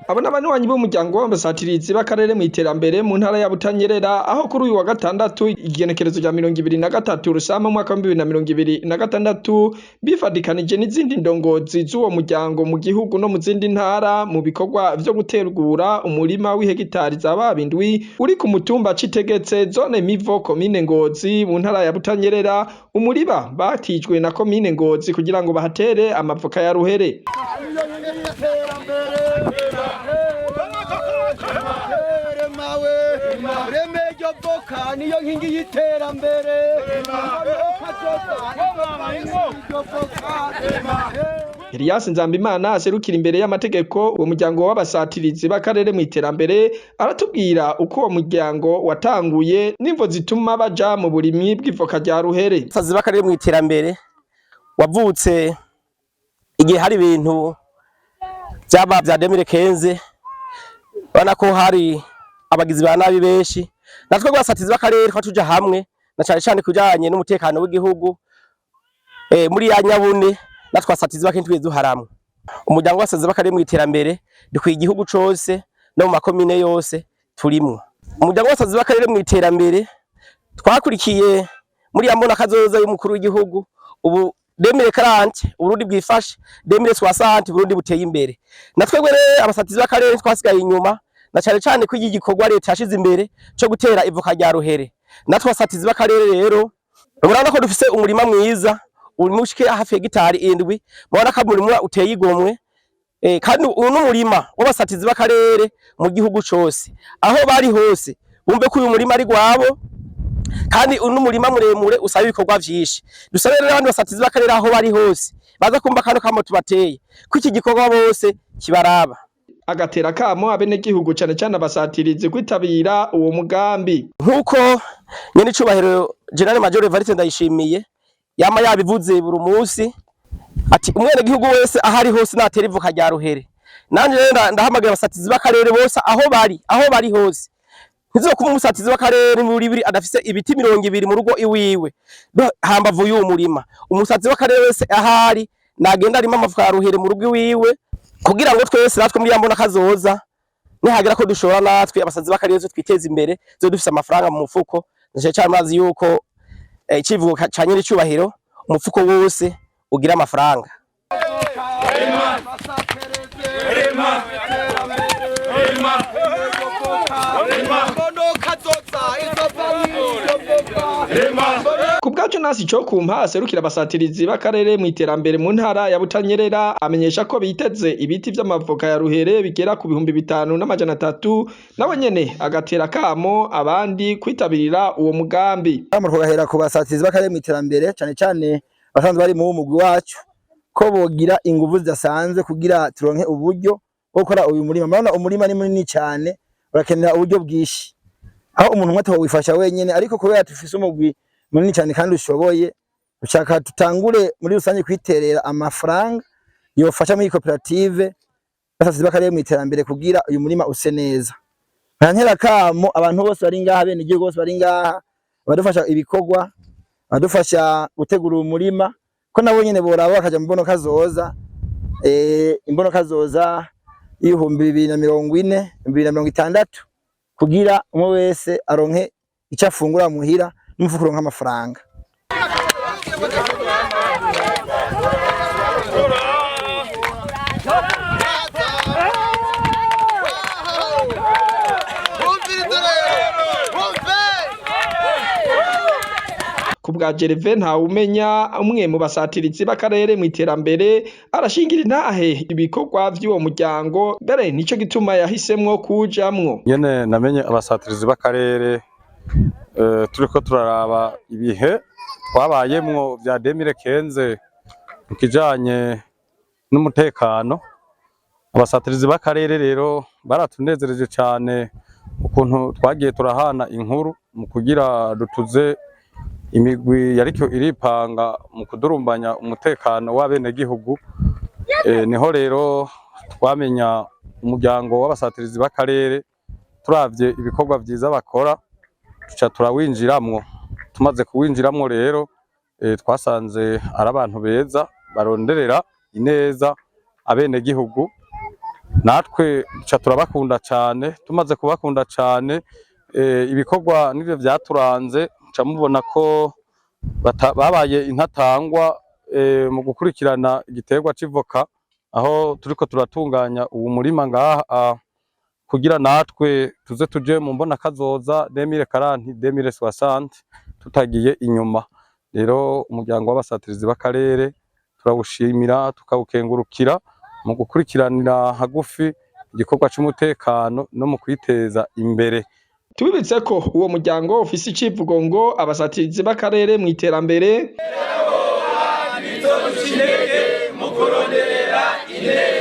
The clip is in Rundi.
Abo n'abanywanyi b'umuryango w'abasatirizi b'akarere mu iterambere mu ntara ya Butanyerera, aho kuri uyu wa gatandatu igenekerezo rya 23 Rusama umwaka wa 2026 bifadikanije n'izindi ndongozi z'uwo muryango mu gihugu no mu zindi ntara mu bikorwa vyo gutegura umurima w'ihegitari za babindwi uri ku mutumba Citegetse, zone Mivo, komine Ngozi, mu ntara ya Butanyerera. Umurima batijwe na komine Ngozi kugira ngo bahatere amavoka ya ruhere. Niyo nkingi y'iterambere. Elias Nzambimana aserukira imbere y'amategeko uwo muryango w'abasatirizi b'akarere mu iterambere aratubwira uko uwo muryango watanguye n'imvo zituma baja mu burimyi bw'ivoka rya ruhere. Abasazi b'akarere mu iterambere wavutse igihe hari ibintu vyaba vya 2015, urabona ko hari abagizi ba nabi benshi. Natwe rwasatizi b'akarere twa tuja hamwe na cane cane kujanye n'umutekano w'igihugu, muri ya nyabune natwe asatizi b'akarere twize duharamwe. Umuryango w'abasazi b'akarere mu iterambere dukwiye igihugu cose no mu makomine yose turimwo. Umuryango w'abasazi b'akarere mu iterambere twakurikiye muri ya mbona kazoza y'umukuru w'igihugu, ubu 2040 Uburundi bwifashe, 2060 Burundi buteye imbere. Natwebwe rero abasatizi b'akarere twasigaye inyuma na cane cane ko iki gikorwa leta yashize imbere co gutera ivoka rya ruhere. Natwe abasatizi b'akarere rero murabona ko dufise umurima mwiza urimo ushike hafi hegitari 7, murabona ko umurima uteye igomwe. Kandi uyu n'umurima w'abasatizi b'akarere mu gihugu cose, aho bari hose bumve ko uyu murima ari gwabo, kandi uyu n'umurima muremure usaba ibikorwa vyinshi. Dusabe rero abandi basatizi b'akarere aho bari hose baza kumva kano kamo tubateye ko iki gikorwa bose kibaraba. Agatera kamo abenegihugu cane cane abasatirizi kwitabira uwo mugambi. Nkuko nyene icubahiro General Major Evariste Ndayishimiye yama yabivuze buri munsi ati umwenegihugu wese aho ari hose natera ivoka rya ruhere. Nanje rero ndahamagara abasatizi b'akarere bose aho bari hose. Ntizokuba umusatizi w'akarere muri bibiri adafise ibiti 20 mu rugo iwiwe hambavu y'uwo murima. Umusatizi w'akarere wese ahari nagenda arima amavoka ya ruhere mu rugo iwiwe, kugira ngo twese natwe muri ya mbona kazoza nihagera ko dushora natwe abasazi b'akarere twiteze imbere, zo dufise amafaranga mu mufuko. Ndaje cyane mazi yuko icivugo ca nyiri icubahiro umufuko wose ugira amafaranga. Ku bwa Jonas Icokumpa aserukira abasatirizi b'akarere mu iterambere mu ntara ya Butanyerera amenyesha ko biteze ibiti vy'amavoka ya ruhere bigera ku 5300, nawe nyene agatera kamo abandi kwitabirira uwo mugambi. Kamo tugahera ku basatirizi b'akarere mu iterambere cane cane basanzwe bari mu mugwi wacu, ko bogira inguvu zidasanzwe kugira turonke uburyo bwo gukora uyu murima. Murabona umurima ni munini cane, urakenera uburyo bwinshi, aho umuntu umwe atowifasha wenyene, ariko kubera dufise umugwi munini cyane kandi ushoboye, ushaka tutangure muri rusange kwiterera amafaranga yofasha muri koperative basasize b'akarere mu iterambere kugira uyu murima use neza. Nkantera kamo abantu bose bari ngaha, bene igihugu bose bari ngaha, abadufasha ibikorwa, abadufasha gutegura umurima, ko nabo nyene boraba bakaja mu mbonoka zoza, imbonoka zoza 2040, 2060, kugira umwe wese aronke icyo afungura muhira n'umufuko uronke amafaranga. Ku bwa Gervais Ntawumenya, umwe mu basatirizi b'akarere mu iterambere, arashingira intahe ibikorwa vy'uwo muryango, mbere nico gituma yahisemwo kujamwo. Nyene namenye abasatirizi b'akarere, turiko turaraba ibihe twabayemwo vya 2015 mu kijanye n'umutekano. Abasatirizi b'akarere rero baratunezereje cane Ukuntu twagiye turahana inkuru mu kugira dutuze imigwi yariko iripanga mu kudurumbanya umutekano w'abenegihugu. Niho rero twamenya umuryango w'abasatirizi b'akarere, turavye ibikorwa vyiza bakora tuca turawinjiramwo. Tumaze kuwinjiramwo rero, twasanze ari abantu beza baronderera ineza abenegihugu, natwe duca turabakunda cane. Tumaze kubakunda cane, ibikorwa nivyo vyaturanze, muca mubona ko babaye intatangwa mu gukurikirana igiterwa c'ivoka, aho turiko turatunganya uwu murima ngaha kugira natwe tuze tuje mu mbona kazoza 2040, 2060 tutagiye inyuma. Rero umuryango w'abasatirizi b'akarere turawushimira, tukawukengurukira mu gukurikiranira hagufi igikorwa c'umutekano no mu kwiteza imbere. Tubibutse ko uwo muryango ufise icivugo ngo abasatirizi b'akarere mw'iterambere. Mu kuronderera ineza.